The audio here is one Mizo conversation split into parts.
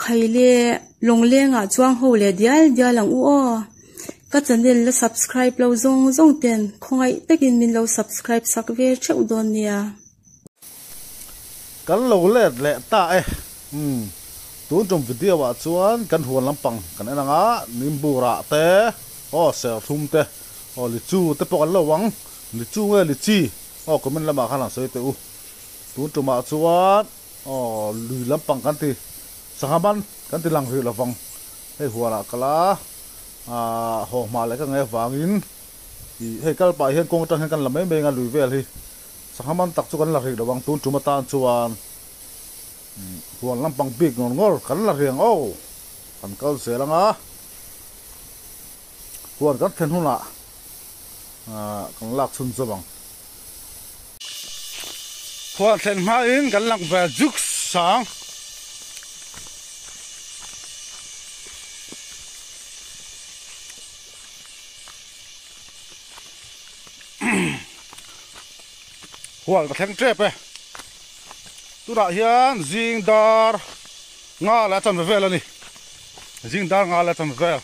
Khaile lawnglengah chuang ho leh dial dial ang u aw. Ka channel la subscribe lo zawng zawng ten khawngaih takin min lo subscribe sak ve theuh dawn nia. Kan lo let leh ta e. Umm tun tum video ah chuan kan huan lampang kan en anga nimbu rah te aw serthlum te aw lichu te pawh kan lo ang lichu nge lichi aw comment lamah khan han sawi teh u tun tumah chuan Aw lui lampang kan ti sangha man kan ti lang rih lovang hei huanah kal a ah haw hma leh ka ngai avangin ih hei kal pah hian kawng atang hian kan la mai mai anga lui vel hi sangha man tak chu kan la rih lovang tun tum atan chuan huan lampang bik ngawr ngawr kan la riang aw kan kal zel anga huan kan thlen hunah ah kan lak chhun zawm ang. Khual thlen hmain kan lang ve zuk sang. Hual ka thleng tep e. Tunah hian zing dar nga leh a chanve vel a ni. Zing dar nga leh a chanve vel.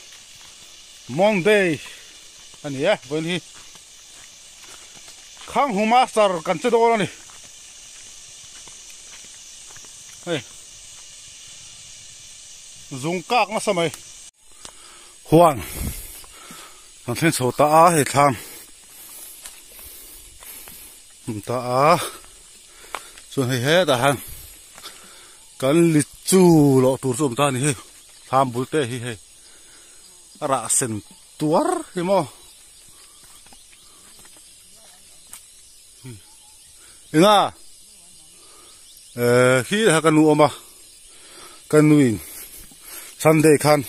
Monday a ni e vawiin hi. Khanghu master kan che dawn a ni. Hei zung kak nasa mai. Huan kan thleng chho ta a hei thlam hmun ta a chuan hei hetah hian kan lichu lawh tur chu awm ta a ni hei thlam bul te hi hei a rah sen tuar hi maw. Enga eh khi kha ka nu awm a ka nuin Sunday khan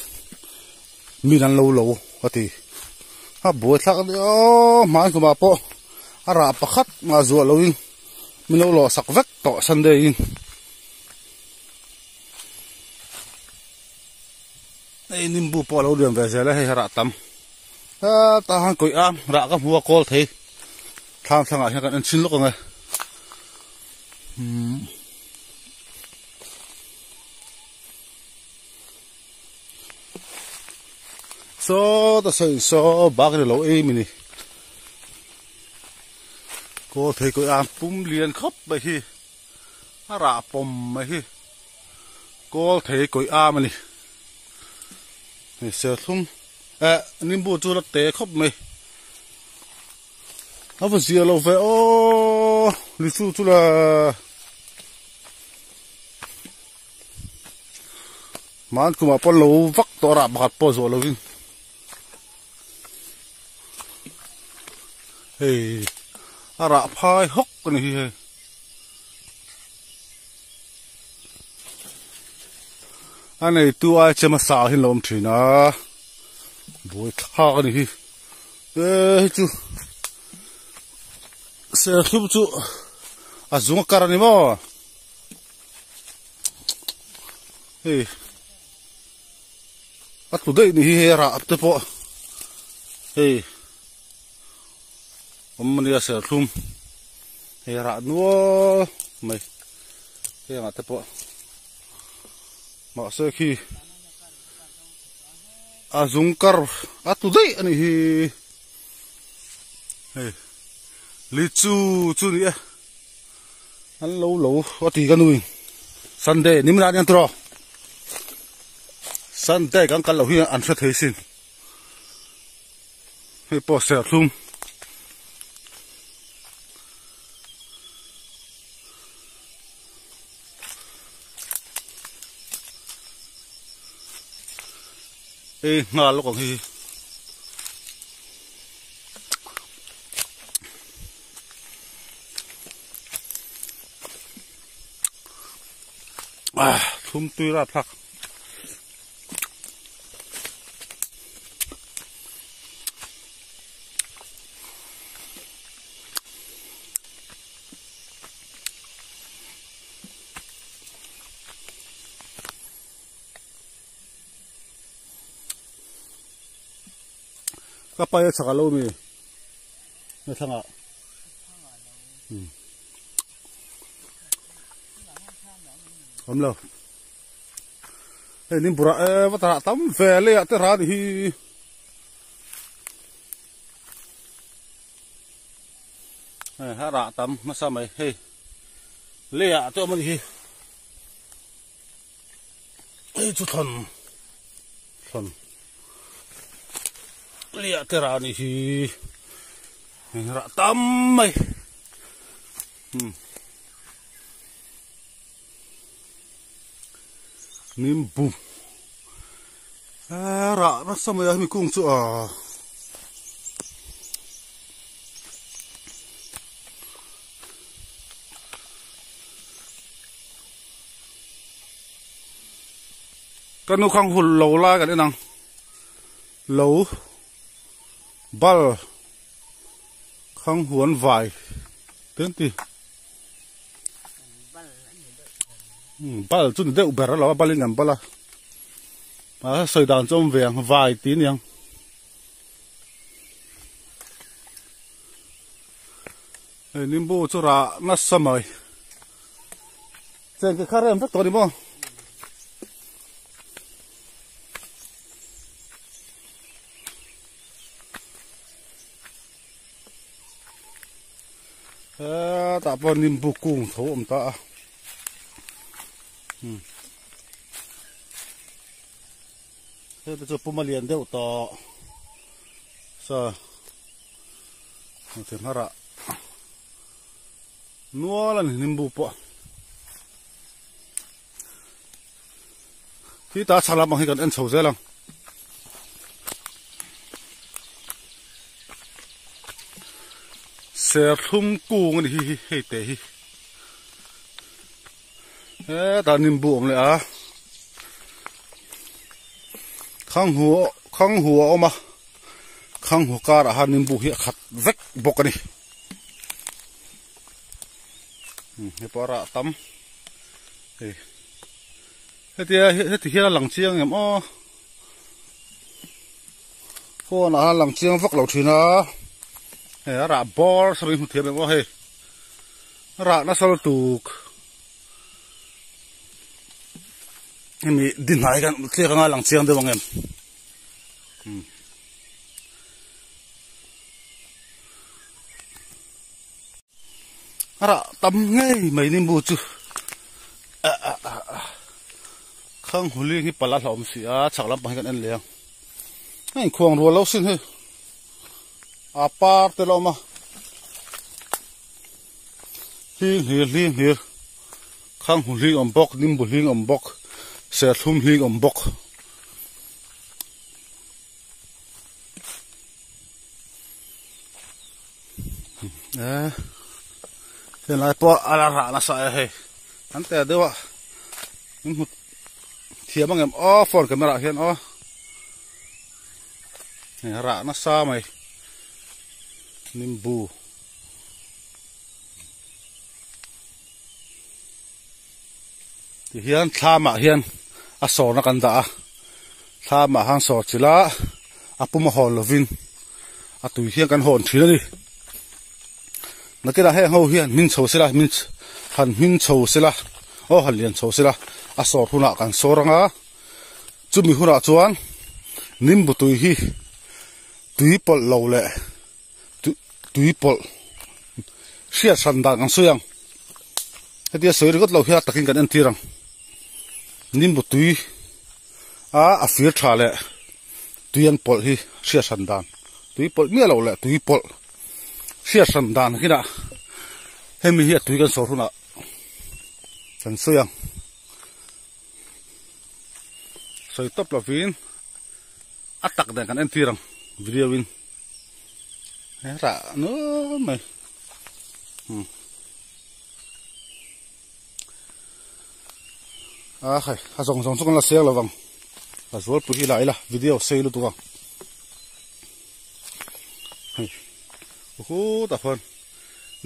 min an lo lo a ti a buai thlak a nia aw hmai kumah pawh a rah pakhat mah zuah loin min lo lawh sak vek tawh Sunday in hei nimbu pawh a lo lian ve zel a hei a rah tam. Hetah hian kawih a rah ka hmu a kawl thei thlam thlangah hian kan en chhin lawk ang e umm saw ta saw in saw bak ni lo ei mini kawl thei kawih a pum lian khawp mai hi a rah pawm mai hi kawl thei kawih am a ni hei serthlum. Eh nimbu chu la te khawp mai a va zia lo ve aw lichu chu la hman kumah pawh lo vak tawh rah pakhat pawh zawh lovin hei a rah phai hawk a ni hi hei. A neitu ai che hmasa ah hian lo awm thin a buai thlak a ni hi e hei chu serthlum chu a zung a kar a ni maw hei a tlu daih ni hi hei a rah te pawh hei awm a nia serthlum hei a rah nual mai hengah te pawh. Mahse khi a zung kar a tlu daih a nih hi hei lichu chu ni e an lo lo a ti ka nui Sunday ni mila aniang tiraw Sunday kan kal loh hi an hre thei sin hei pawh serthlum. Hei nghal lawk ang hi ah thlum tui rat thlak. Ka pai a chak alo mi na thlangah awm lo. Hei nimbu rah e va ta rah tam ve leiah te rah a ni hi. Hei a rah tam hmasa mai hei leiah te awm a ni hi. Hei chu thlawn thlawn leiah te rah a ni hi. Hei rah tam mai. Hmm. Nimbu rah nasa mai a hemi kung chu a ka nu khang hul lo lai kan en ang lo bal khang huan vai te an ti. Bal chu ni deuh ber a lo a balin an bal a a sawi dan chu a awm ve ang vai tih a niang hei nimbu chu rah nasa mai cheng ke kha rem vek tawh a ni maw. Hetah pawh nimbu kung tho a awm ta a heta chu puma lian deuh tawh sa thingharah nual a ni nimbu pawh khi ta chhak lampang hi kan en chho zel ang. Serthlum kung a ni hi hi hei te hi hetah nimbu a awm leh a khanghu khanghu a awm a khanghu karah khan nimbu hi a khat vek bawk a ni hei pawh a rah tam hei. Hetia heti hian a lang chiang em aw phone ah hian a lang chiang vak lo thin a hei a rah bawr sawi hmu thiam em aw hei a rah nasa lutuk hemi dinhnah hi khan tliak anga lang chiang deuh ang em a rah tam ngei mai nimbu chu khang huli hi pala hlauhawm si a chhak lampang hi kan en leh ang a inkhuang rual lo sin hei a par te la awm a hling hlir hling hlir khang hu hling awm bawk nimbu hling awm bawk serthlum hling awm bawk. Eh helai pawh a la rah nasa e hei an tel deuh a min hmu thiam ang em aw phone camera ah hian aw hei a rah nasa mai nimbu tihian thlam ah hian a sawrna kan dah a thlam ah khan sawr chilh a a pum a hawn lovin a tui hian kan hawn thin a ni nakinah heng ho hian hmin chho sela hmin han hmin chho sela aw han lian chho sela a sawr hunah kan sawr anga chumi hunah chuan nimbu tui hi tui pawlh lo leh tui pawlh hriat hran dan kan sawi ang hetia sawi ringawt lo hian takin kan entir ang nimbu tui a a fir tha leh tui an pawlh hi hriat hran dan tui pawlh miah loh leh tui pawlh hriat hran dan kinah hemi hi a tui kan sawr hunah kan sawi ang sawi tawp lovin a tak nen kan entir ang video in he rah nuam mai a khai a zawng zawng chu kan la seng lo vang a zual pui hi la ila video sei lutuk ang hei khutah khuan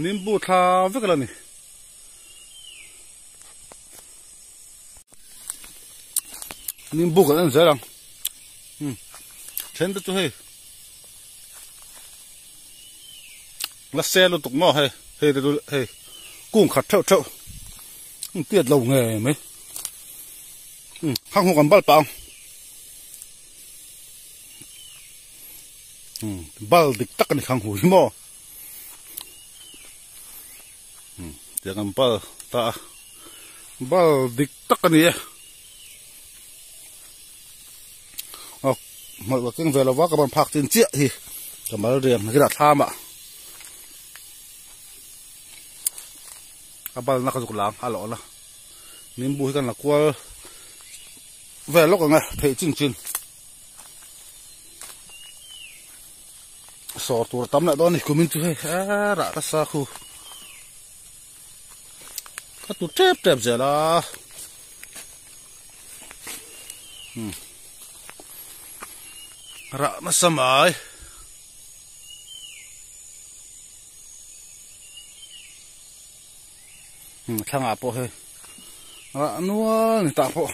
nimbu thla vek a la ni. Nimbu kan en zel ang then te chu hei la sel lutuk maw hei hei te chu hei kung khat theuh theuh tiat lo nge mai Khang hu kan bal pang bal dik tak ani khang hu hi maw tiang an bal ta a bal dik tak ani e aw hmawlh ka keng ve lova ka ban phak chin chiah hi ka mal riang hi lah thlam ah a bal na ka zuk lang a lawh la nimbu hi kan la kual vel lawk ang e theih chin chin. Sawr tur a tam leh dawn a ni kumin chu hei herah ka sa khu ka tu tep tep zel a rah nasa mai thlangah pawh hei rah nual ni tah pawh.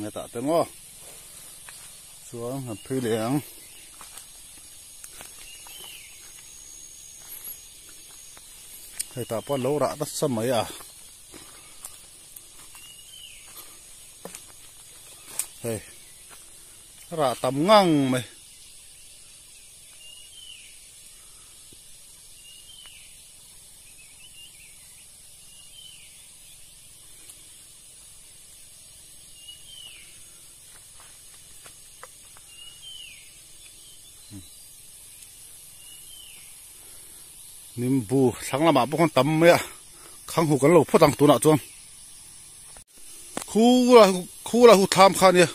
Hetah te maw chuan kan phei leh ang hetah pawh lo rah nasa mai a hei rah tam ngang mai. Nimbu thlang lamah pawh khawn tam mai a khang hu kan lo phawt ang tunah chuan khu la khu la hu thlam kha ania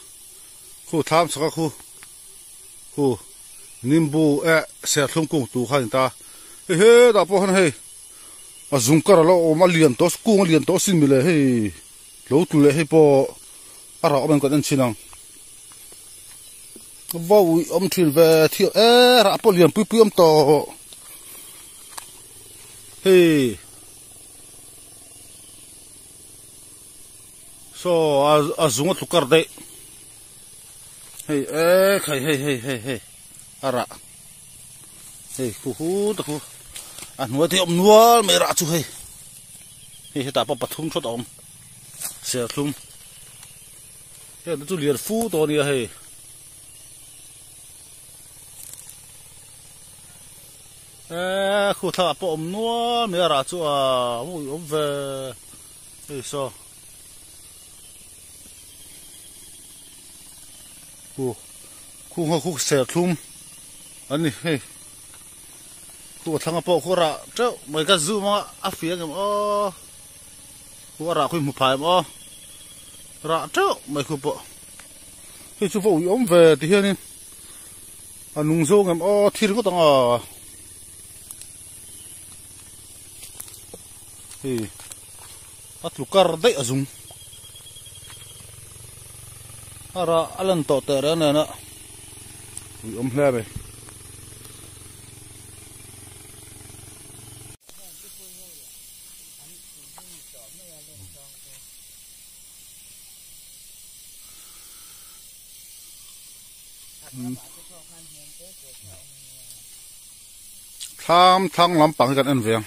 khu thlam chhaka khu khu nimbu eh serthlum kung tu kha a ni ta hei hetah pawh khan hei. A zung kar a lo awm a lian tawh kung a lian tawh asin mile hei lo tlu leh hei pawh a rah awm em kan en chhin ang va uih awm thin ve thil e rah pawh lian pui pui awm tawh hei saw a zung a tlu kar daih hei e khai hei hei hei hei a rah. Hei khu hu te khu a hnuai te hi a awm nual mai rah chu hei hei hetah pawh pathum thawt a awm serthlum heng te chu lian fu tawh a nia hei eee khu thlalak pawh a awm nual mai a rah chu a awm ve hei saw Khu khu kha khu serthlum a ni hei khu a thlanga pawh khu a rah teuh mai ka zoom a a fiah ang em aw khu a rah khu i hmu phai em aw rah teuh mai khu pawh hei chu va ui awm ve ti hianin a nung zawng em aw thi ringawt ang a hei. A tlu kar daih a zung. A rah a lan tawh teh reng nen a ui awm hle mai. Thlam thlang lampang hi kan en ve ang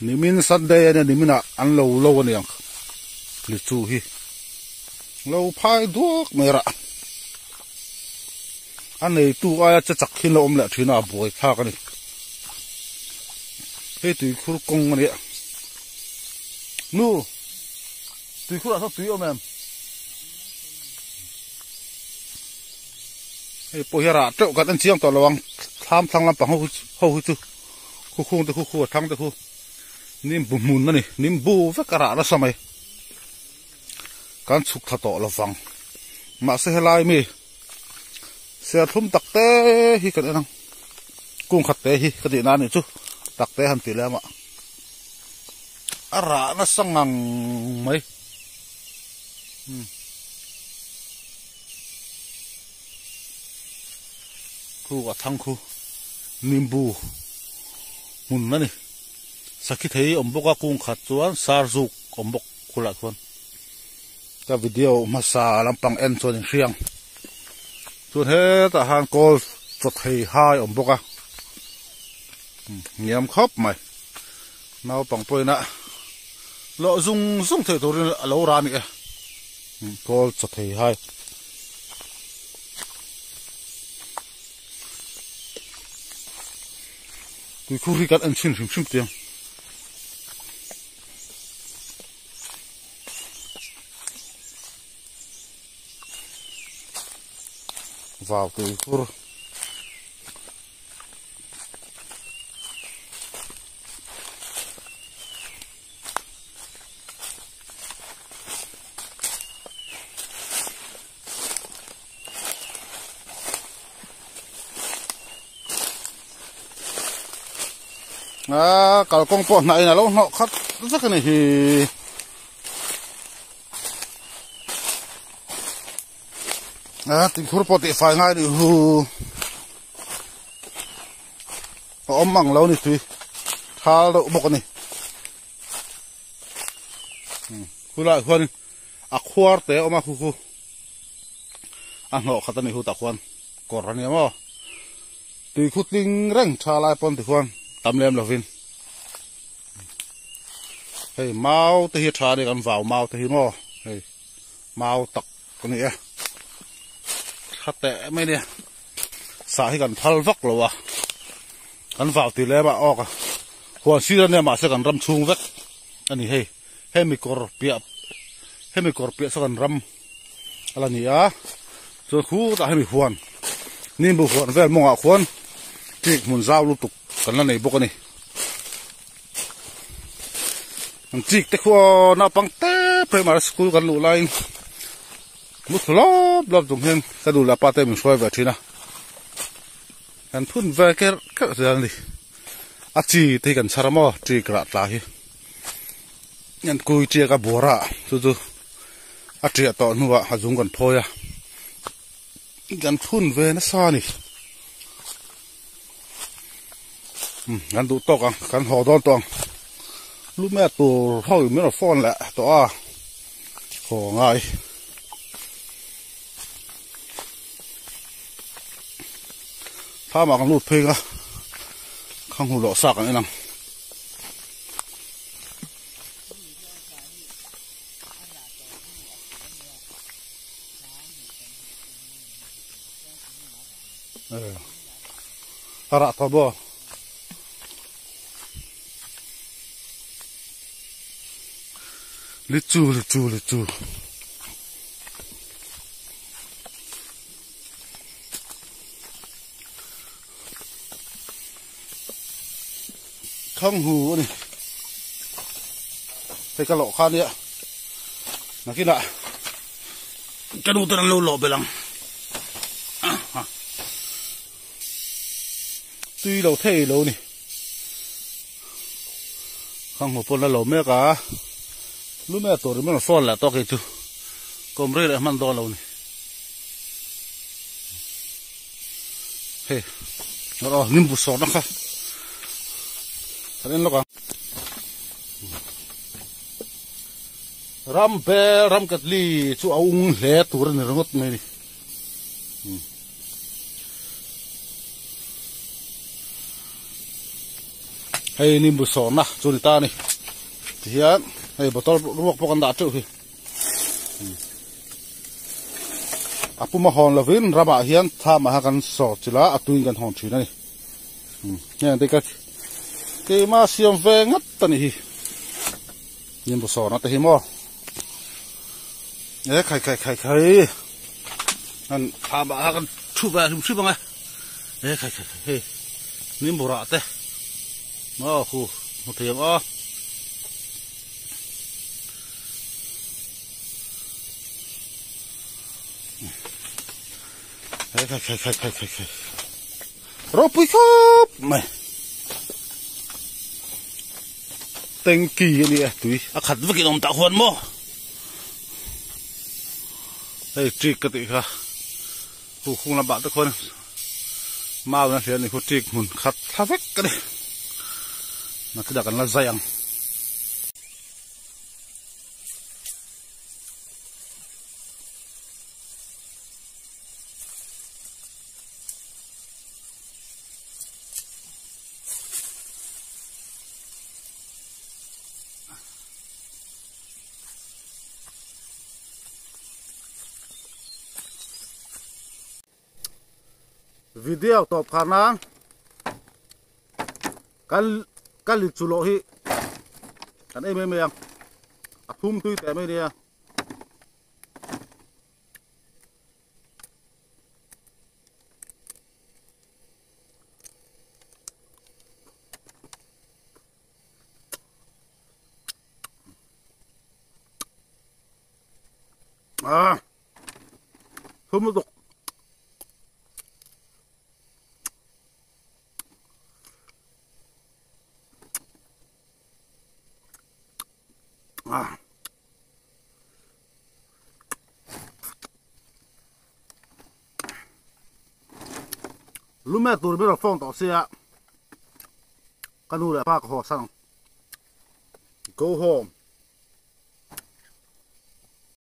nimin sunday ania nimin ah an lo lo aniang ni chu hi lo phai duak mai rah a neitu aia che chak hi an lo awm leh thin a a buai thlak ani hei tuikhur kawng ania nu tuikhur ah sawn tui a awm em. Hei pawh hi a rah teuh kan en chiang tawh lo ang thlam thlang lampang ho ho hi chu khu khung te khu khu a thlang te khu nimbu hmun a ni nimbu vek a rah nasa mai kan chhuk thla tawh lo vang mahse helai mi serthlum tak te hi kan en ang kung khat te hi ka tih na anih chu tak te han tih leh amah a rah nasa ngang mai. Khu a thang khu nimbu hmun a ni sakhi thei awm bawk a kung khat chuan sar zuk awm bawk khulah chuan ka video hmasa lampang en chuan in hriang chuan hetah han kawl chaw thei hai awm bawk a hniam khawp mai. Naupang pawhin a lawh zung zung theih turin a lo rah a ni e. Kawl chaw thei hai. Tuikhur hi kan en chhin hrim hrim tiang. Vau tuikhur. A kalkawng pawh hnah in a lo hnawh khat vek a ni hi. A tinkhur pawh tih fai ngai nih hu. A awm ang lo ni tui thal deuh bawk a ni. Khulaiah khuan a khuar te a awm a khu khu a hnawh khat a ni hutah khuan kawr a nia maw tui khu tling reng tha lai pawn tikhuan tam lem lovin hei mau te hi a tha a ni kan vau mau te hi maw hei mau tak a ni e tha teh mai a nia sah hi kan phal vak lo a kan vau tih lem ah awk a huan sir a nia mahse kan ram chhung vek a ni hei. Hemi kawr piah hemi kawr piah saw kan ram a la ni a chuan khutah hemi huan nimbu huan vel mawngah khuan trik hmun zau lutuk kan la nei bawk a ni an trik te khu aw naupang te primary school kan luh laiin mu thlu lawp lawp chung hian ka nu leh pa te min hruai ve thin a kan phun ve kerh kerh zel a ni a chi te hi kan chhar a maw trik rah tla hi. An kui chiak a buara chu chu a tiah tawh hnuah a zung kan phawi a kan thun ve nasa a ni umm kan duh tawk ang kan haw dawn tawh ang lu mek tur ho in min rawn phone leh tawh a haw ngai. Thlam ah kan lut phei kha kha hmu loh sa kan en ang. A rah tawh maw? Lichu lichu lichu. Thang hu a ni hei ka lawh kha nia nakinah ka nu ten an lo lawh belh ang tui lo thei lo ni khang hmu pawn a lo mek a lu mek tur in rawn phone leh tawk hei chu kawm rei leh hman dawn lo ni hei aw nimbu sawrna kha kan en lawk ang ram bel ram katli chu a ung hle tur a ni ringawt mai a ni. Hei nimbu sawrna chu ni ta a ni tihian hei bottle ruak pawh kan dah teuh hi a puma hawn lovin ramah hian thlamah hian kan sawr chilh a a tuiin kan hawn thin a ni heng te ka keimah siam ve ngat a ni hi nimbu sawrna te hi maw. E khai khai khai khai an thlam ah kan thu ve hrim hrim ang e e khai khai khai hei nimbu rah te maw khu hmu thei ang aw e khai khai khai khai khai khai ropui khawp mai. Tanky a ni a tui a khat vek in awm tah huan maw hei trik ka tih kha hu khung lamah te khuan mau in a hliah a ni khu trik hmun khat thla vek a ni nakhinah kan la zai ang. Video tawp khar nan kan ka li chu loh hi kan ei mai mai ang a thum tui teh mai nia. Ah thum lutuk ah lume tur ber a phone tawh sia ka nu leh pa ka haw sang go home.